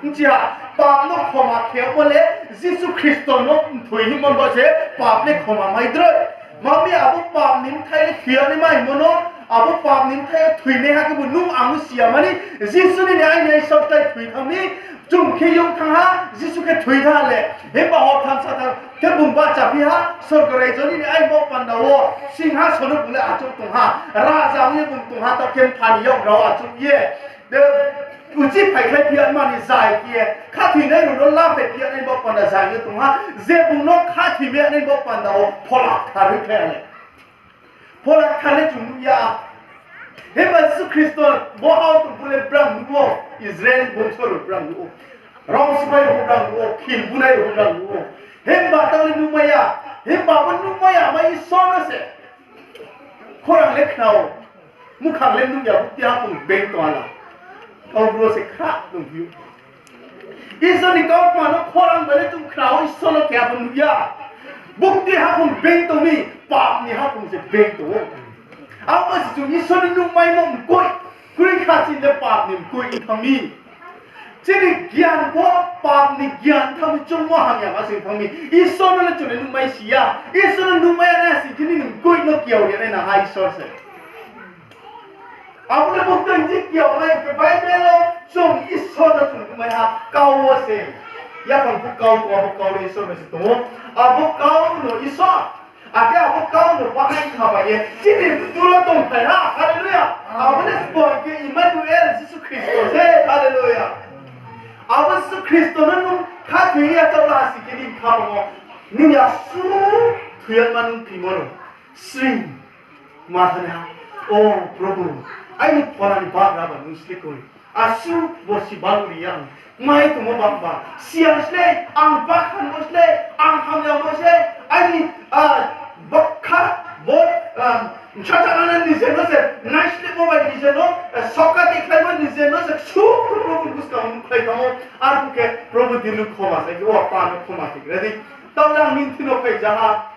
Bchi ha, pap no khoma khe yagmo le Jisu Khristo no mthoi hingmo bo se pap le khoma mai droi. Mami abo pap ni bthai le thoi ya nai ma hingmo no, abo pap ni bthai le thoinaiha khebu nung ang si ya mani, Jisu nini aini aisao tai thoi thanng mi, chung khe yong thanng ha, Jisu khe thoi thanng ha le. Himba hor thamsa thanng khe bung bahchaphi ha, sorgo raijo nini aini baoh panda wo, singhason no bung le achouh tong ha, raja ong ye bung tong ha, taoh khe mpha ni yakgra wo achouh ye. Uchih phaikhlai phi ya mani zai khe ye, khathoinai rao no laphai phi ya nai baoh panda zai ye tong ha, je bung no khathoimai ya nai baoh panda wo Phola Kthar hoihkhlai ya le. Phola Kthar le chung nuh ya. Himba Jisu Khristo bo ha wo tong phuh le brang nuh ou, Israel bongso rao brang nuh ou, rao sipai rao brang nuh ou, khil bunai rao brang nuh ou. Himba taoh le nuhmai ya. Himba bo nuhmai ya, ma Isor no se khorang le khna ou. Muhkhang le nuh ya, bukti haphung beng tong ha la. Kau bro se khra tongphi ou. Isor ni kautma no khorang bai le chung khna ou, Isor no keha pho nuh ya. Bukti haphung beng tong mi, pap ni haphung se beng tong ou. Abo se chung Isor ni nuhmaimo mkoih, kroi kha chini le pap ni mkoih ong thanng mi. Chini gyan pho pap ni gyan thanng mi, choungmo hamya ma se ong thanng mi. Isor no le chung le nuhmai si ya. Isor no nuhmai ya nai sing khe nini mkoih no kiao ri nai nang ha Isor se. Abo le bukti ji kiao nai khe Bible wo chung Isor no chung nuhmai ha, kau wo se. Yaphang phuh kau tong, abo kau le Isor bai se tong ou. Abo kau no Isor. Akhe abo kau no bahai kha bai ye chini bthai wo tongphai ha. Hallelujah. Abo le sbo khe Emmanuel, Jisu Khristo se. Hallelujah. Abo Jisu Khristo no nung khathoi ye yachaoh la ha sing khe nini khaphang wo, nini asuh thoi yama nung phimo no sring ma thanng ha, O Probhu, aini phola ni bagra ba nung slái koi. Asuh bo si balu ri ya ang. Mai tongmo bangba. Siya slái, ang bakhan mo slái, ang hamya mo slái, aini, ah, bakha, bo, ah, bsa chanana nije no se, naislehmo bai nije no, eh, soka tikhlaimo nije no se, ksu Probhu buskang nuhkhlai thanng ou, arphuh khe Probhu tini no khoma sai khe, o Apa no khoma khe gra di. Taoh le ang nini thing no phai ja ha.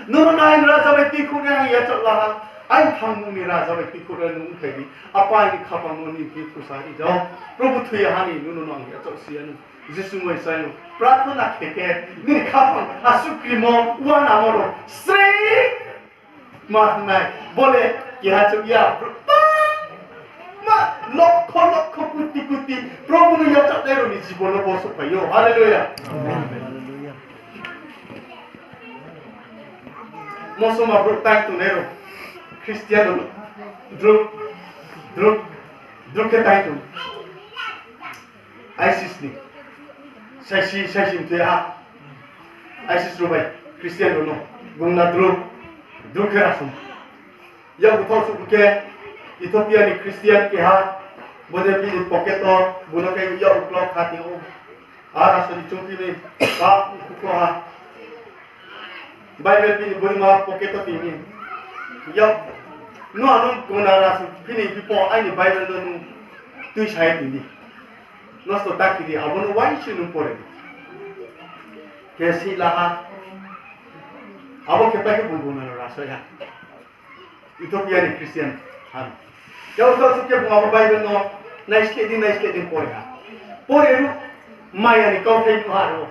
Nono no aini raja bai tuikhouhnai ang yachaoh la ha, aini thangmung ni raja bai tuikhouhnai nung ongkhlai di. Apa aini khaphang no nini thing yo thusa ri jao. Probhu thoi ya ha ni nono no ang yachaoh si ya nou. Jisu mai sa yo. Prarthana khe khe nini khaphang asuh krimo uanamo rao srei ma hnai. Bo le keha chouh ya, brouh tma lokho lokho koti koti Probhu no yachaohnai rao ni jibon no bo souhphai ou. Hallelujah. Mosoma brouh tang tongnai rao, Christian rao, druk, druk, druk khe tang tong. ISIS ni saisi, saisi mtoi ha, ISIS rao bai Christian rao no bung na druk, druk khe rasong. Yak bthao suh khe Ethiopia ni Christian keha, bo de bini pocket wo, bung no khe yak uklau kha tong ou. Ar asoni chungphi ni, ba, kukho ha. Bible bini boima pocket wo tong mi. Yak, no ano kona rasong phini bipo aini Bible no nung tuisa ye tong di. Nosto ta khe di, abo no uaingsouh nung pore di. Khe si la ha. Abo khe pai khe bung bung no rasoi ha. Ethiopia ni Christian ha. Yak bthao suh khe bung abo Bible no naisleh di, naisleh di pore ha. Pore ruh maya ni kauthai nuh ha ro.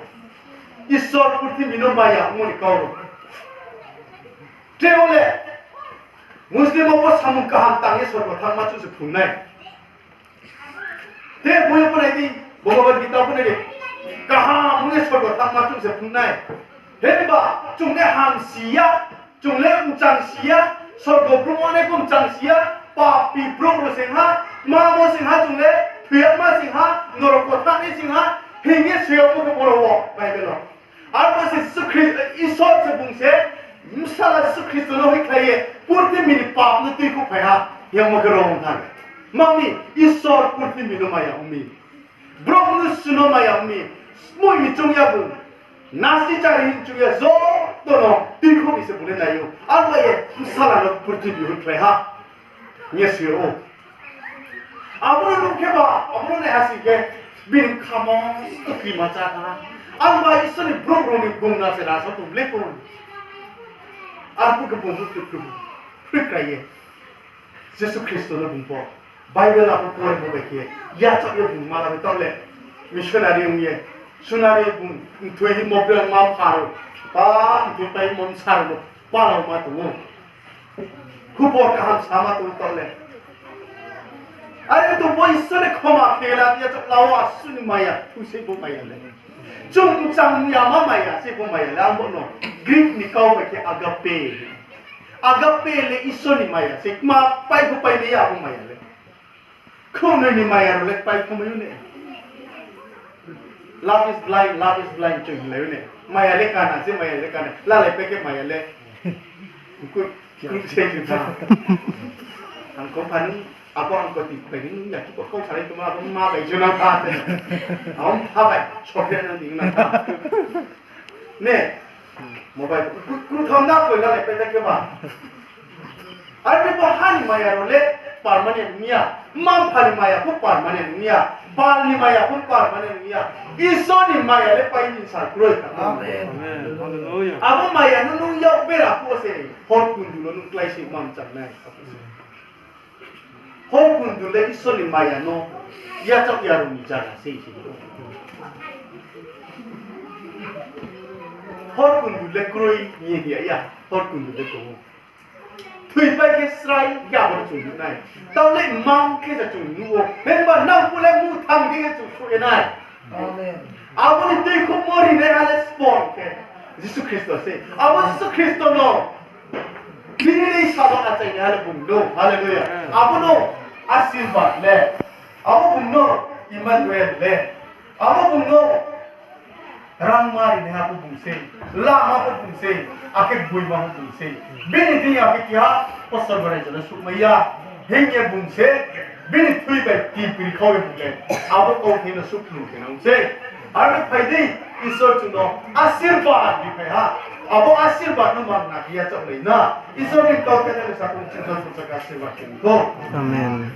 Isor purthimbi no maya ongmo ni kau rao. Tre wo le, Muslim wo bo samung kaham tang ye sorgo thanngma chung se phrung nai. Te boi yo pho nai di, Bhagavad Gita pho nai di. Kaham ong ye sorgo thanngma chung se phrung nai. Himba chung le hamsi ya, chung le mchangsi ya, sorgo brouh nai pho mchangsi ya, papi brouh rao sing ha, ma bo sing ha chung le, thoiyama sing ha, norok wo thanngnai sing ha, hing ye soi yagmo khe boro wo Bible wo. Arphuh se Jisu Khri-, Isor se bung se, bsala Jisu Khristo no hoihkhlai ye, purthimbi ni pap no tuikhouh phai ha, hing yagmo khe ro ong thanng. Mami, Isor purthimbi no maya ong mi. Brouh mnusu no maya ong mi. Smoih mi choung ya bung. Nasti chari hing choung ya, joto no tuikhouh ni se bung le nai ou. Arphuh ye bsala no purthimbi hoihkhlai ha. Hing ye soi ou. Abo no nuh khe ba, abo no nai ha sing khe, bini bkha mosto krima chá thanng ha. Ang ba Isor ni brouh rao ni bung na se rasa tong le koi. Arphuh khe bung no tuikhouh, phruhkrai ye. Jisu Khristo no bung pho, Bible abo poremo bai khe, yachaoh ye bung mala bai taoh le, missionary ong ye, sunari bung mthoi hingmo bre ma pha rao, ba mthoi pai hingmo bsa rao no, palaoma tong ou. Khupor kaham sama tong taoh le. Are tong bo Isor ni khoma khe la, yachaoh la wo asuh ni maya, thu se bo maya le. Chung chang yama maya se bo maya le, ang bo no. Greek ni kau bai khe agape. Agape le Isor ni maya se, kma pai pho pai mai ya abo maya le. Khongnoi ni maya rao le pai kho mai ou ne. Love is blind, love is blind chung hinglai ou ne. Maya le kana se, maya le kana. Lalai pai khe maya le. Kru, kru se khe ba. Ang kho pha nung, abo ang kho ti pai nung, ya khe kau salai tongma, abo ma bai jona pha. Ang pha bai, sokhe nang di na pha. Ne, mobile, kru, kru tham na koi lalai pai ta khe ba. Are bo ha ni maya rao le permanent ong ya, mma-mpha ni maya pho permanent ong ya, pal ni maya pho permanent ong ya, Isor ni maya le pai ni sal kroi kha. Amen. Amen. Hallelujah. Abo maya no nung yak bera phuh se, hor kundu no nung klái se ma mchang nai. Hor kundu le Isor ni maya no yachaoh ya rao ni zaga se se. Hor kundu le kroi ni hing ya, hor kundu le tong ou. Thoipai khe srai khe abo no chung nuh nai. Taoh le mang khe se chung nuh ou. Himba nang phuh le muhthang di khe chung suh ye nai. Amen. Abo ni tuikhouhmo rinaiha le sbo khe Jisu Khristo se. Abo Jisu Khristo no bini ni sabo achainaiha le bung no. Hallelujah. Abo no asirbad le. Abo bung no Emmanuel le. Abo bung no rangma rinaiha pho bung sei, lama pho bung sei, akhe gboima pho bung sei. Bini deing yo akhe keha pho sorgo raijo no suhmai ya hing ye bung se, bini thui bai tipri khau ye bung le abo kauthai no suhphlung khe nang sei. Aro phai di, Isor chung no asirbad ri phai ha. Abo asirbad no man na khe yachaoh lai na. Isor ni kauthai no sakung ching no saka asirbad khe nang thou. Amen.